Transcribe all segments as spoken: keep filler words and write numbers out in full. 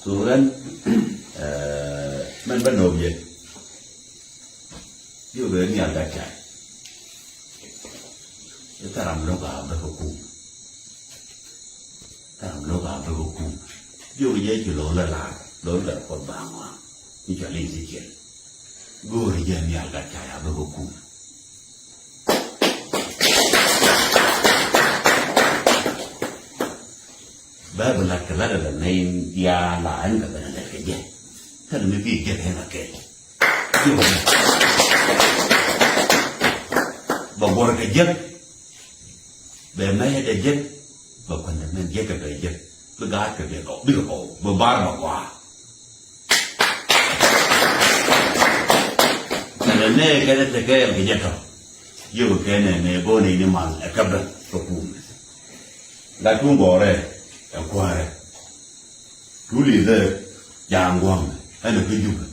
Thok ɛn, eh, mɛn bä nööp yɛ. Jiök ɛ nhial gat cay. I̱ thɛram lo̱k a bä kɛ kum. Thɛram lo̱k a bä kɛ kum. Jiök jɛ ci lo̱l ɛ la̱r, lo̱l gat Kuɔth ba ŋɔaŋ. I̱ cɔl i̱ Ezekiel. Go̱o̱ri jɛ nhial gat cay a bä kɛ kum. Bɛ bi lat kɛ lat ala nɛy diaal la ɛn kɛ ben lat kɛ jɛ. Thil mi bi jek ɛn a kɛl. Bɛ guɔr kɛ jek. Bɛ mɛyɛ dɛ jek. Bɛ kuɛn dɛ mɛn jek kɛ bɛ jek. Bi gaat kɛ bɛ gɔw, bikɛ gɔw, bi bar bɛ gɔaa. Kɛnɛ nɛ kɛnɛ te kɛɛl kɛ jɛ tɔ. Yio̱w kɛnɛ nɛ go̱o̱nɛ ni mal ɛ kɛ ben kɛ kum. La tuŋ gɔɔrɛ ɛ kuäärɛ. Tuli dhɛ ja̱a̱ŋ gua̱a̱ŋ ɛn ɛ kä Jubɛ.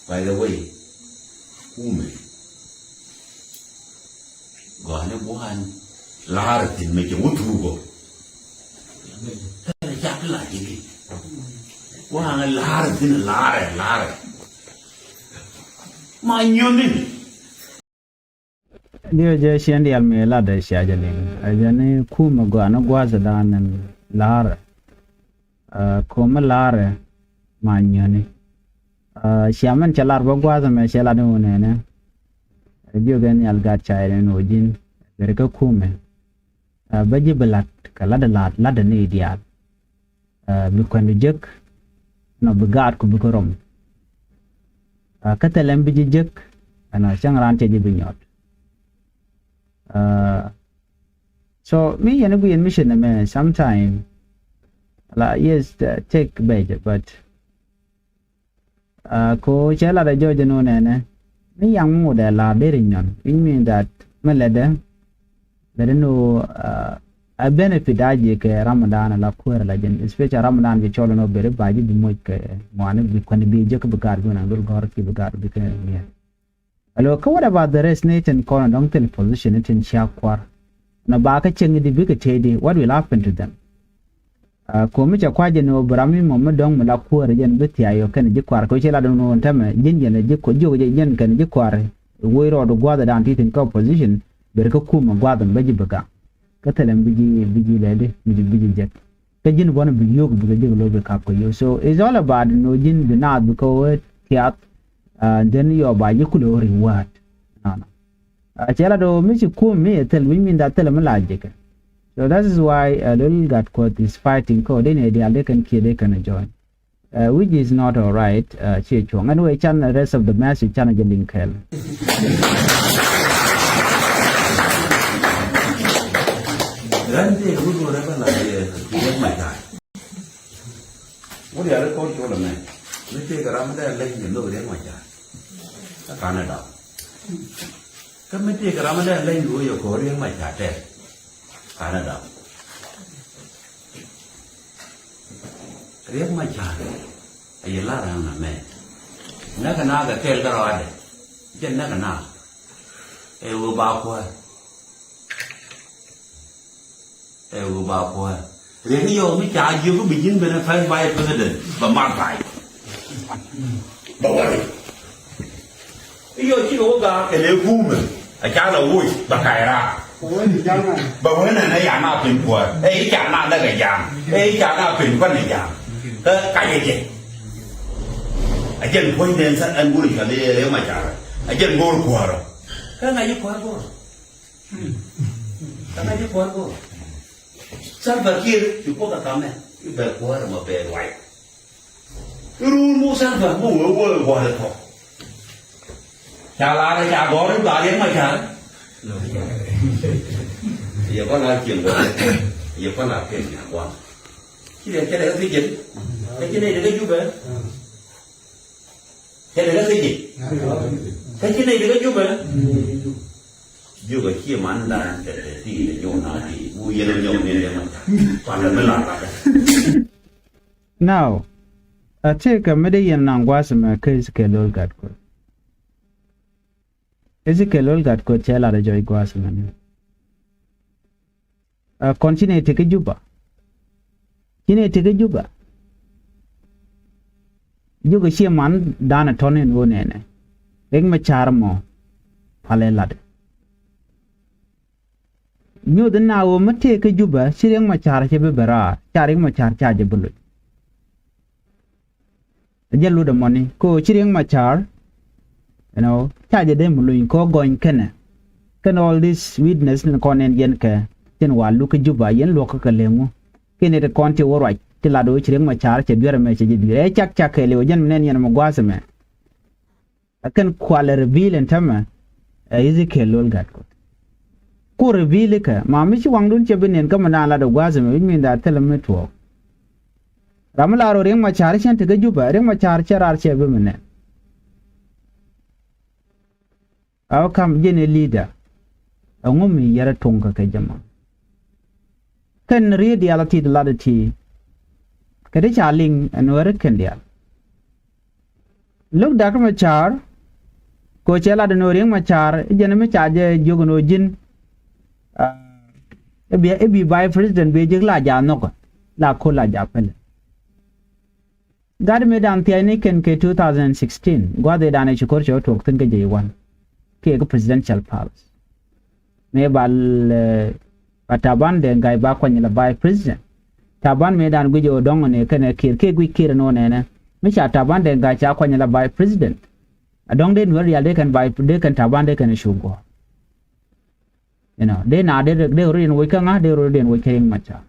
By the way, kumɛ. Gɔaa ni gua̱a̱n la̱rä thi̱n mɛ cɛ wä tuukɔ. Thilɛ cak ti la ji̱ ki. Gua̱a̱n la̱rä thi̱n la̱rä la̱rä. Ma nyuɔ̱n ni. Diɔ jɛ ciɛn dial mi lat dɛ cia jɛ liŋ. Ɛ jɛ ni kumɛ gɔaa ni gua̱a̱th dan la̱rä. Ɛ, ko̱mi la̱rɛ ma nyuɔ̱ni. Ɛ, cia mɛn cɛ lar bä gua̱a̱th ɛmɛ cɛ lat ni wunɛnɛ. Ɛ, jiök ɛn nhial gat cay ni wä ji̱n. Beri kä kumɛ. Ɛ, bä ji̱ bi lat kɛ lat lat lat ni diaal. Ɛ, bi kuɛn di jek. Nɔ bi gaat ku bi kä rom. Ɛ, kä thilɛ mi bi ji̱ jek. Ɛnɔ cäŋ raan cɛ ji̱ bi nyɔt. Ɛ, So mi yɛn i̱ guiɛn mission ɛmɛ sometime la yes, uh, take bɛc, but, uh, ko cɛ lat ɛ jɔc ɛn wä nɛnɛ mi yaŋ mi wut ɛ la deri nyɔn, which mean that mi lɛt ɛ lɛt ɛn wä, uh, a benefit a ji̱ kɛ Ramadan la kuäär la jɛn, especially Ramadan ji̱ cɔl ɛn wä beri ba ji̱ bi moc kɛ ŋuani bi kuɛn bi jek bi gaat bi naŋ dul gɔr ki bi gaat bi kɛ miɛn. Alo, kä what about the rest ni tin kɔn dɔŋ thil position ni tin cia kuar? Nɔ ba kä cieŋ di bikɛ tëëdi, what will happen to them? Uh, komi cɛ kua̱c jɛ ni wä bi ram mi mɔ mi dɔŋ mi la kuäär jɛn bi thiac yɔ kɛn ji̱ kuar kɛ wä ci la dɔŋ ni wä tämɛ ji̱n jɛn ji̱ kuar jiök jɛ jɛn kɛn ji̱ kuar. Woi rɔɔd gua̱th dan ti tin kä position ber kä kumɛ gua̱th mi bä ji̱ bi gaŋ. Kä thilɛ mi bi ji̱ bi ji̱ lɛli mi ji̱ bi ji̱ jek. Kä ji̱n buɔ̱n bi yio̱k bikɛ jek lo̱ bi kap kɛ yio̱k. So it's all about nɔ ji̱n bi naath bikɛ wee tiath, uh, and then yɔ ba ji̱ kulɛ wä reward. Nɔnɔ. Uh, cɛ la do̱ mi ci kum mi ɛ thil, which mean that thil mi la jekɛ. So that is why, uh, Lol Gatkuɔth is fighting kɛ wä dee ni diaal dee kɛn kiɛ dee kɛn join. Uh, which is not all right, uh, ciɛ cuɔ̱ŋ. Anyway, can the rest of the message can jɛ liŋ kɛɛl. Ɣän tëëkɛ mi duɔ̱ɔ̱r ɛ bä la yɛ Riɛk Macar. Wut yal ɛ kɔr cuɔl ɛmɛ. Mi tëëkɛ ram mi dee leny jɛ nhök Riɛk Macar. Kä Canada. Kä mi tëëkɛ ram mi dee leny duɔ̱ɔ̱r yɛ kɔr Riɛk Macar tɛth. Canada. Riɛk Macar. A yɛ lar ɛn ɛmɛ. Näkɛ naath kɛ kɛɛl kä rɔadɛ. Jɛn näkɛ naath. Ɛ ɣöö ba kuäär. Ɛ ɣöö ba kuäär. Riɛk i̱ yɔw mi ca jiök i̱ bi ji̱n ben ɛ first vice president bɛ mat pay. Bɛ wä ri. I̱ yɔw cikɛ wä gaak kɛ lɛ kumɛ. A ca la woc bɛ kac raar. Bɛ wä nɛ nɛ ya na pin kuäär. Ɛ i̱ ca na näk ɛ ja̱a̱ŋ. Ɛ i̱ ca na pin kuän ɛ ja̱a̱ŋ. Kä kac ɛ jɛ. A jɛn puɔ̱nydɛn thän ɛn wur i̱ cɔl i̱ Riɛk Macar. A jɛn go̱o̱r kuäärä. Kä ŋa̱c i̱ kuäär go̱o̱r. Kä ŋa̱c i̱ kuäär go̱o̱r. Salva Kiir ci kuoth ɛ kamɛ i̱ bɛ kuäär ɛmɔ bɛ ruac. I̱ ruun mu Salva mu wee wee gua̱a̱r ɛ kɔk. Ca laarɛ ca gɔ̱r i̱ ba Riɛk Macar. Yɛ kɔn a cieŋ gɔ̱r. Yɛ kɔn a ken nya gua̱a̱r. Ci dee cɛ dee kä thiec jɛ. Kä ci nɛy dee kä Jubɛ. Cɛ dee kä thiec jɛ. Kä ci nɛy dee kä Jubɛ. Jiök a cie man dan cɛ dee ti dee nyɔk na ti. Wu yɛn a nyɔk ni dee ma ca. Kuan dee mi la la dee. Now, a tëëkɛ mi dee yɛn naŋ gua̱a̱th ɛmɛ kä Ezekiel Lol Gatkuɔth. Ezekiel Lol Gatkuɔth cɛ lat ɛ jɔc gua̱a̱th ɛmɛ ni. A kɔn ci nɛy te kä Juba. Ci nɛy te kä Juba. Jiök ɛ ciɛ man dan ɛ tɔ̱n in ɣöö nɛnɛ Riek Machar mɔ palɛ lat. Nyoth in na ɣöö mi tëë kä Juba ci Riek Machar cɛ bi ben raar, ca Riek Machar ca jɛ bi loc. Ɛ jɛ lut ɛmɔni kɛ ɣöö ci Riek Machar, you know, ca jɛ dee mi luny kɛ ɣöö gɔny kɛnɛ. Kɛn all this witness ni kɔn ɛn yɛn kɛ tin wa luk kä Juba yɛn luɔk kä kɛ leŋu. Kɛn it kɔn ti wä ruac ti lat ɣöö ci Riek Machar cɛ duer ɛmɛ cɛ jɛ duer ɛ cak cak kɛ liw jɛn mi nɛn yɛn mi gua̱a̱th ɛmɛ. Ɛ kɛn kualɛ reveal ɛn tämɛ ɛ Ezekiel Lol Gatkuoth. Ku reveal ikɛ ma mi ci waŋdun cɛ bi nɛn kä mi naan lat ɛ gua̱a̱th ɛmɛ wi̱c mi nda thilɛ mi tuɔɔk. Ram mi la rɔ Riek Machar cɛn ti kä Juba, Riek Machar cɛ raar cɛ bi mi nɛn. Ɛ kam jɛn ɛ leader. Ɛŋu mi yɛrɛ tuŋ kɛ kɛ jɛ ma? Kɛn riet diaal a ti di lat ɛ ti kɛ ti ca liŋ ɛ Nuɛri kɛn diaal. Lo̱k Dak Machar kɛ ɣöö cɛ lat ɛn ɣöö Riek Machar i̱ jɛn mi ca jɛ jiök ɛn ɣöö ji̱n, ah, i̱ bi, i̱ bi vice president bi ji̱k la jaak nhɔkä la ko̱l la jaak pälɛ. Gat mëëdan thia̱cni kɛn kɛ two thousand sixteen gua̱th ëëdan ëë ci ko̱r cɛ wä tuɔɔk thi̱n kä jɛ i̱ wan kiɛ kä presidential palace. Mëë ba, eh, ba Taban Deng Gai ba kuany la vice president. Taban mëëdan guic ɛ ɣöö dɔ̱ŋ ɛ nɛ kɛnɛ Kiir kiɛ guic Kiir ɛn ɣöö nɛnɛ mi ca Taban Deng Gai ca kuany la vice president. Ɛ dɔ̱ŋ dee Nuɛr diaal dee kɛn vice dee kɛn Taban dee kɛn cu guɔ̱ɔ̱r. You know, dee na dee, dee rɔ diɛn woc kä ŋa̱ dee rɔ diɛn woc kä Riek Machar.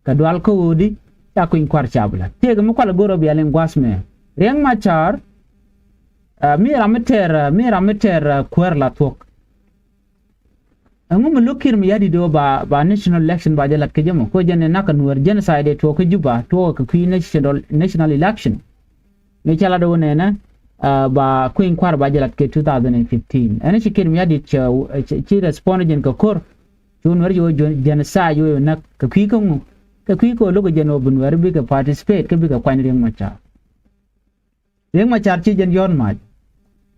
Kɛ dual kä ɣöödi ca kui̱ny kua̱r ca bi la̱t tëëkɛ mi kual ɛ go̱r ɛ bia liŋ gua̱a̱th mɛ Riek Machar. Ah, mi ram mi tɛɛr, ah, mi ram mi tɛɛr, ah, kuäär la thuɔ̱k. Ɛŋu mi lo̱k Kiir Mayardit ɣöö ba, ba national election ba jɛ la̱t kɛ jɛ mɔ kɛ ɣöö jɛn ɛ nak kɛ Nuäär genocide ɛ tuɔɔk kä Juba tuɔɔk kɛ kui̱ national, national election. Mëë ca lat ɣöö nɛnɛ, ah, ba kui̱ny kua̱r ba jɛ la̱t kɛ two thousand and fifteen ɛn ci Kiir Mayardit cɛ, cɛ, ci respond jɛn kɛ ko̱r. Cu Nuäär ci ɣöö genocide ɣöö näk kɛ kui̱ kä ŋu? Kɛ kui̱ kä ɣöö lo̱k jɛn ɣöö bi Nuäär bikɛ participate kä bikɛ kuany Riek Machar. Riek Machar ci jɛn yɔ̱ɔ̱t mac.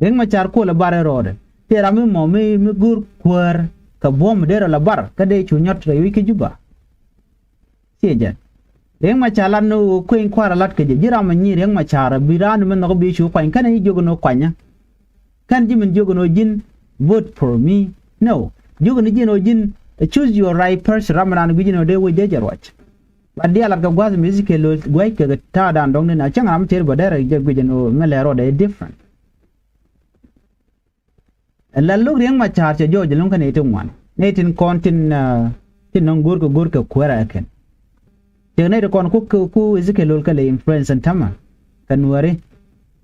Riek Machar kuɔl ɛ bar ɛ rɔɔdɛ tëë ram mi mɔ mi, mi go̱o̱r kuäär kɛ buɔ̱m derɛ la bar kä dee cu nyɔt rɛy wi̱c kä Juba. Ciɛ jɛn Riek Machar lat ni ɣöö kueny kua̱r a lat kɛ jɛ ji̱ ram ɛ nyi Riek Machar bi raan mi nhɔk bi cu kuany kɛnɛ ji̱ jiök ni ɣöö kuanyä. Kɛn ji̱ min jiök ni ɣöö ji̱n vote for me. No. Jiök ni ji̱n ɣöö ji̱n, eh, choose your right person ram raan gui̱c ni ɣöö dee wec dee jɛ ruac. But diaal lat kɛ gua̱th mi Ezekiel Lol guäc kɛ ta̱a̱dan dɔ̱ŋ ni na cäŋ ram mi tëër bä derɛ jɛ guic ni ɣöö ŋäl lɛ rɔɔdɛ different. Ɛ la lo̱k Riek Machar cɛ jɔɔc ɛlɔ̱ŋ kä nɛy ti ŋuan nɛy tin kɔn tin, ah, tin nɔŋ go̱rkɛ go̱rkɛ kuäärä ɛ kɛn. Cɛ nɛy ti kɔn ku, ku, ku Ezekiel Lol kɛ lɛ influence ɛn tämɛ kɛ Nuääri.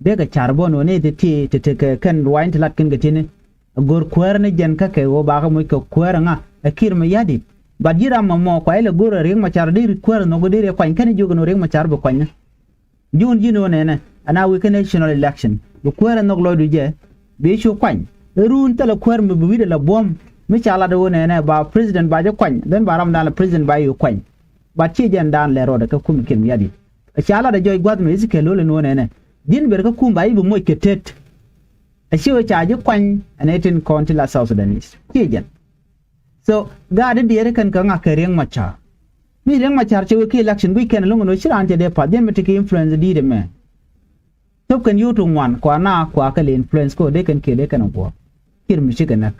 Dee kɛ car bä nɔ nɛy ti ti ti ti kɛ kɛn ruaacni ti lat kɛn kɛ ti̱ni. Ɛ go̱r kuäärä ni jɛn kä kɛ ɣöö bakɛ moc kɛ kuäärä ŋa ɛ Kiir Mayardit. But ji̱ ram mɔ mɔ kuay lɛ go̱r ɛ Riek Machar dee ri kuäärä nhɔk dee ri kuany kɛn jiök ɛn ɣöö Riek Machar bi kuanyä. Jun ji̱n ɣöö nɛnɛ ɛn a wek kä national election bi kuäärä nhɔk lɔcdu jɛ bi cu kuany. Ɛ run thilɛ kuäär mi bi wi̱cdɛ la buɔ̱m mi ca lat ɣöö nɛnɛ ba president ba jɛ kuany then ba ramdan la president ba yɛ kuany. But ciɛ jɛn dan lɛ rɔɔdɛ kä kum Kiir Mayardit. Ca lat ɛ jɔc gua̱th mi Ezekiel Lol ɛn ɣöö nɛnɛ ji̱n ber kä kum ba ji̱ bi moc kɛ tet. Ɛ ci ɣöö ca ji̱ kuany ɛn ɛ tin kɔn ti la South Sudanese ciɛ jɛn. So gaat di diɛɛri kɛn kɛ ŋa̱k kɛ Riek Machar. Mi Riek Machar cɛ wek ki election guic kɛn loŋ ɛn ɣöö ci raan cɛ dee path jɛn mi ti kɛ influence di̱i̱t ɛmɛ. Thop kɛn yio̱w ti ŋuan kua na kua kɛ lɛ influence kɛ ɣöö dee kɛn kiɛ dee kɛn ɛ guɔ̱ɔ̱r. Kiir mi cikɛ näk.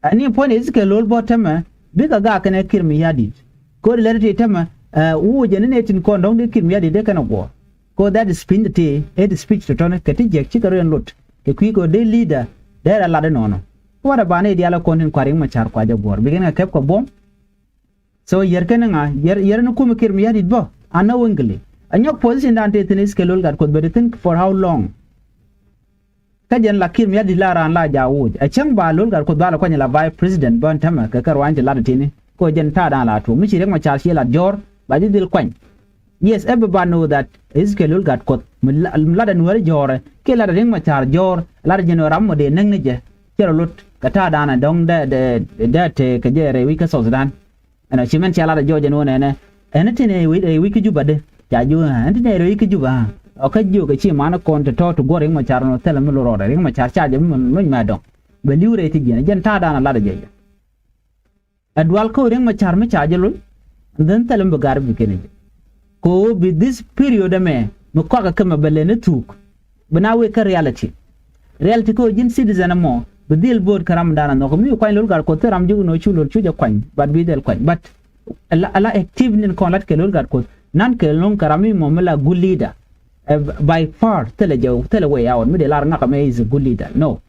Ɛn ni puɔ̱ny Ezekiel Lol bä tämɛ bikɛ gaak kɛn ɛ Kiir Mayardit. Kɛ ɣöö di lɛr ti tämɛ, eh, wuucɛ ni nɛ tin kɔn dɔ̱ŋ dee Kiir Mayardit dee kɛn ɛ guɔ̱ɔ̱r. Kɛ ɣöö that is piny ti ti, it is speech tɔ̱tɔ̱ni kɛ ti jiäk cikɛ rɔ ɛn lot. Kɛ kui̱ kɛ ɣöö dee leader dee rɛ lat inɔnɔ. Kuäärä banɛ i̱ diaal ɛ kɔn tin kua Riek Machar kua jɛ guɔ̱ɔ̱r. Bikɛn kɛ kɛp kɛ buɔ̱m. So yɛr kɛn ŋa, yɛr, yɛr ni kumɛ Kiir Mayardit bä. Anɛ wä English. Ɛ nyɔk position dan tëë thi̱n Ezekiel Lol Gatkuoth bɛ ti thi̱n for how long? Kä jɛn la Kiir Mayardit la raan la jaak woc. Ɛ cäŋ ba Lol Gatkuoth ba la kuany la vice president bä ɛn tämɛ kɛ kɛ ruany ti lat ti̱ni. Kɛ ɣöö jɛn ta̱a̱ dan la tuɔɔk. Mi ci Riek Machar ci lat jɔ̱ɔ̱r, ba ji̱ dhil kuany. Yes, everybody know that Ezekiel Lol Gatkuoth mi la, mi latdɛ Nuääri jɔ̱ɔ̱rɛ kiɛ latdɛ Riek Machar jɔ̱ɔ̱r, latdɛ jɛn ɣöö ram mɔ dee näk ni jɛ. Cɛ rɔ lot kɛ ta̱a̱ dan ɛ dɔ̱ŋ dee, dee, dee tëë kɛ jɛ rɛy wi̱c kä South Sudan. Ɛn ɔ ci mɛn cia lat ɛ jɔɔc ɛn ɣöö nɛnɛ ɛn tin ɛ wi̱c, ɛ wi̱c kä Juba dee ca jiök ɛn tin ɛ rɛy wi̱c kä Juba. Ɔ kä jiök ɛ ci man kɔn ti tɔ̱ ti guɔ̱r Riek Machar nɔ thilɛ mi lo rɔɔdɛ Riek Machar ca jɛ mi mɛ loc mɛ dɔ̱ŋ. Bɛ li̱w rɛy ti jiɛn jɛn ta̱a̱ dan a lat ɛ jɛ jɛ. Ɛ dual kä Riek Machar mi ca jɛ loc. And then thilɛ mi bi gar bi kɛn jɛ. Kɛ ɣöö bi this period ɛmɛ Mi kɔakɛ kä mɛ bɛ lɛ ni thuk. Bi na wek kä reality. Reality kä ji̱n citizen ɛmɔ bi dhil bo̱o̱t kä ram dan a nhɔk mi kuany lo̱l gat Kuɔth thil ram ji̱ wun ɔ cu lo̱l cu jɛ kuany, but bi dhil kuany. But ala, ala active nin kɔn lat kɛ lo̱l gat Kuɔth nan kɛ lo̱ŋ kä ram mi mɔ mi la good leader. Ɛ, by far thilɛ jɛ, thilɛ way out mi dee lar ŋak mɛ is a good leader. No.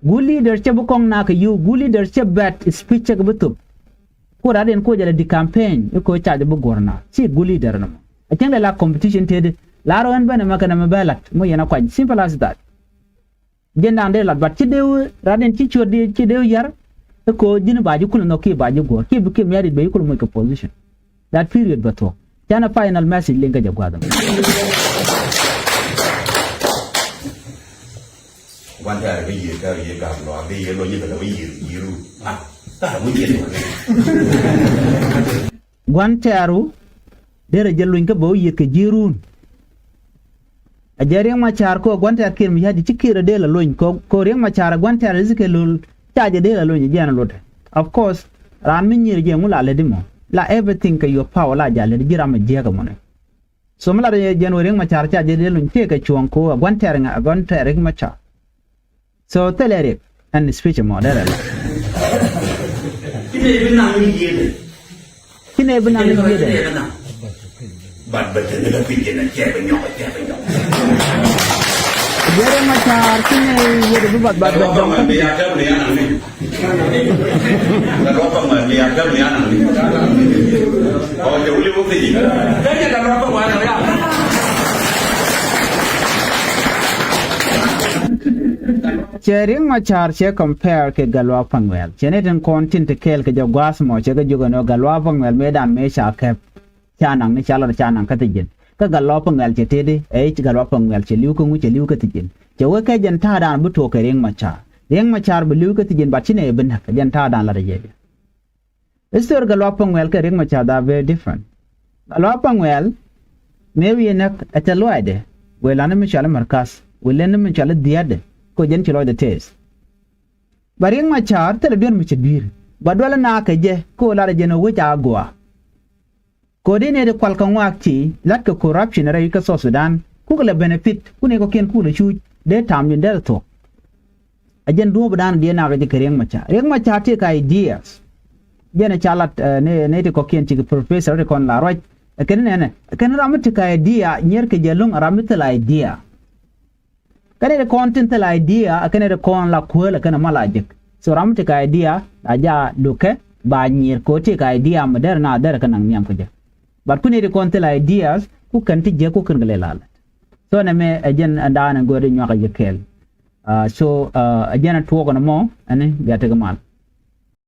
Good leader cɛ bi kɔŋ na kɛ yio̱w, good leader cɛ bad speech cɛ kɛ bi thop. Ku rat in ku jɛ lɛ di campaign i̱ ko ca jɛ bi guɔ̱r na ci good leader nɔmɔ. A cäŋ lɛ la competition tëëdi la rɔ ɛn bɛn ɛmɛ kɛn ɛmɛ bɛ lat mo yɛn a kuany, simple as that. Jɛn da̱a̱n dee lat, but ci dee rat in ci cuɔt di ci dee yar. I̱ ko ji̱n ba ji̱ kulɛ nhɔk ki ba ji̱ guɔ̱r ki bi ki miarit bɛ ji̱ kulɛ moc kɛ position. That period bɛ thuɔ̱k. Canɛ final message liŋ kä jɛ gua̱th ɛmɛ. Gua̱n tɛ̈rɛ bi yiëë kä yiëë gak lɔa bi yiëë lɔ yiëë bɛ lɛ bi yiëë yiëë ru. Ah, tɛ̈rɛ bi yiëë lɔ. Gua̱n tɛ̈ru derɛ jɛ luny kä bɛ wä yiëë kɛ ji̱ run. A jɛ Riek Machar kɛ gua̱n tɛ̈r Kiir mi ya̱di ci Kiir a dee lɛ luny kɛ, kɛ Riek Machar a gua̱n tɛ̈r i̱ kɛ lo̱l ca jɛ dee lɛ luny a jɛ ɛn a lotɛ. Of course, raan mi nyier jɛ ŋu la lɛ di mɔ la everything kɛ your power la jɛ lɛ di ji̱ ram a jiäk a mɔnɛ. So mi lat yɛ jɛn wä Riek Machar ca jɛ dee luny tëëkɛ cuɔ̱ɔ̱ŋ ko a gua̱n tɛ̈r ŋa a gua̱n tɛ̈r Riek Machar. So thilɛ Riek ɛn speech mɔ derɛ la. Ci nɛ bi naŋ ni yiëëdɛ. Ci nɛ bi naŋ ni yiëëdɛ. Bat bɛ tɛn ni la piny jɛ na cɛ bɛ nyɔk cɛ bɛ nyɔk. Jɛ Riek Machar ci nɛ yiëëdɛ bi bat bat bɛ dɔŋ. Bi ya kɛm ni ya naŋ ni. Cɛ Riek Machar cɛ compare kɛ Gatluak Paŋuɛl. Cɛ ni tin kɔn tin ti kɛɛl kɛ jɛ gua̱a̱th mɔ cɛ kɛ jiök ɛn ɣöö Gatluak Paŋuɛl mëëdan mëë ca kɛp. Ca naŋ ni ca lat ca naŋ kä thi̱ji̱n. Kä Gatluak Paŋuɛl cɛ tëëdi ɛ i̱ Gatluak Paŋuɛl cɛ li̱w kä ŋu cɛ li̱w kä thi̱ji̱n. Cɛ wee kɛ jɛn ta̱a̱dan bi tuɔɔk kɛ Riek Machar. Riek Machar bi li̱w kä thi̱ji̱n, but ci nɛ bi näk jɛn ta̱a̱dan lat ɛ jɛ. History Gatluak Paŋuɛl kɛ Riek Machar they are very different. Gatluak Paŋuɛl mëë wi̱i̱ näk ɛ tɛ luaacdɛ wëë lan mi cɔal i̱ Markas wëë lɛn mi cɔal i̱ Dhiatdɛ ko jɛn ci lɔcdɛ tɛth. Ba Riek Machar thilɛ duer mi cɛ dui̱r ba dualä na kɛ jɛ ko lar jɛn ɛ wec a gɔaa. Kodi nɛy ti kual kä ŋuak ti latkɛ corruption rɛy kä South Sudan kukɛ lɛ benefit ku nɛy kɔ̱kiɛn kukɛ lɛ cuuc dee tam jin dee lɛ thuɔ̱k. A jɛn duɔ̱ɔ̱pdan diɛ nak jɛ kɛ Riek Machar. Riek Machar tëëkɛ ideas. Jɛn ɛ ca lat, eh, nɛy, nɛy ti kɔ̱kiɛn cikɛ professor ti kɔn la ruac. Ɛ kɛn nɛnɛ ɛ kɛn ram mi tëëkɛ idea nyier kɛ jɛ lo̱ŋ ɛ ram mi thil idea. Kɛn ɛ ti kɔn tin thil idea ɛ kɛn ɛ ti kɔn la kuäl ɛ kɛn ɛ mal a jek. So ram mi tëëkɛ idea a ja dukɛ ba nyier kɛ ɣöö tëëkɛ idea mi derɛ na derɛ kɛ naŋ nhiam kɛ jɛ. But ku nɛy ti kɔn thil ideas ku kɛn ti jiäk ku kɛn kɛ lɛ la lät. So nɛmɛ ɛ jɛn ɛn daanɛ go̱o̱ri nyuak ɛ jɛ kɛɛl. Ah, so, ah, ɛ jɛn ɛ tuɔɔk ɛn ɛmɔ ɛn bia tekɛ mal.